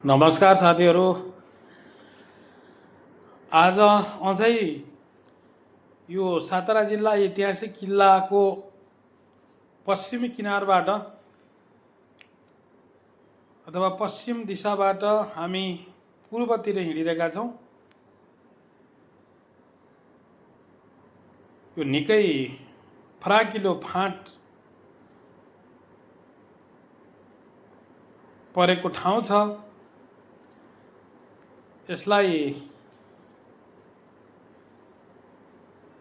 नमस्कार साथीहरू। आज अझै यो सातारा जिल्ला ऐतिहासिक किल्लाको पश्चिमी किनारबाट अथवा पश्चिम दिशाबाट हामी पूर्वतिर हिँडिरहेका छौँ। यो निकै फराकिलो फाँट परेको ठाउँ छ। यसलाई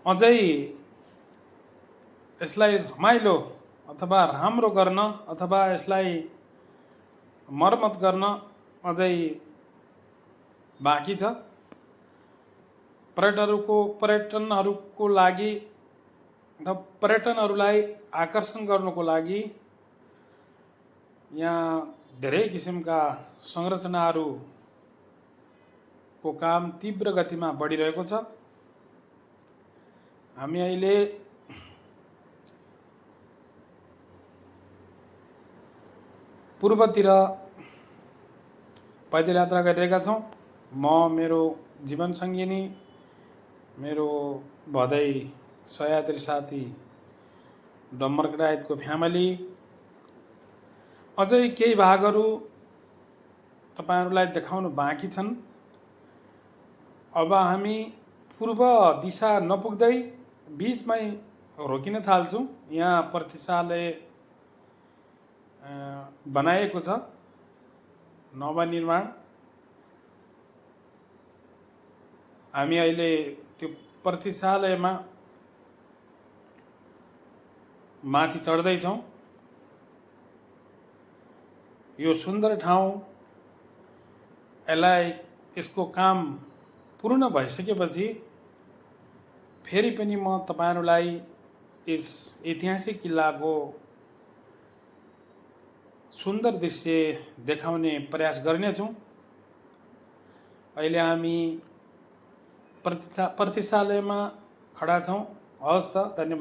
अझै यसलाई रमाइलो अथवा राम्रो गर्न अथवा यसलाई मर्मत गर्न अझै बाँकी छ। पर्यटनहरूको लागि अथवा पर्यटनहरूलाई आकर्षण गर्नको लागि यहाँ धेरै किसिमका संरचनाहरूको काम तीव्र गतिमा बढिरहेको छ। हामी अहिले पूर्वतिर पैदल यात्रा गरिरहेका छौँ। म, मेरो जीवनसङ्गिनी, मेरो भदै सह्याद्री साथी डम्बर लगायतको फ्यामिली। अझै केही भागहरू तपाईँहरूलाई देखाउनु बाँकी छन्। अब हामी पूर्व दिशा नपुग्दै बीचमै रोकिन थाल्छौँ। यहाँ प्रतिशालय बनाइएको छ, नवनिर्माण। हामी अहिले त्यो प्रतिशालयमा माथि चढ्दैछौँ। यो सुन्दर ठाउँ, यसको काम पूर्ण भइसकेपछि फेरि पनि म तपाईँहरूलाई यस ऐतिहासिक किल्लाको सुन्दर दृश्य देखाउने प्रयास गर्नेछौँ। अहिले हामी प्रतिशालयमा खडा छौँ। हवस् त, धन्यवाद।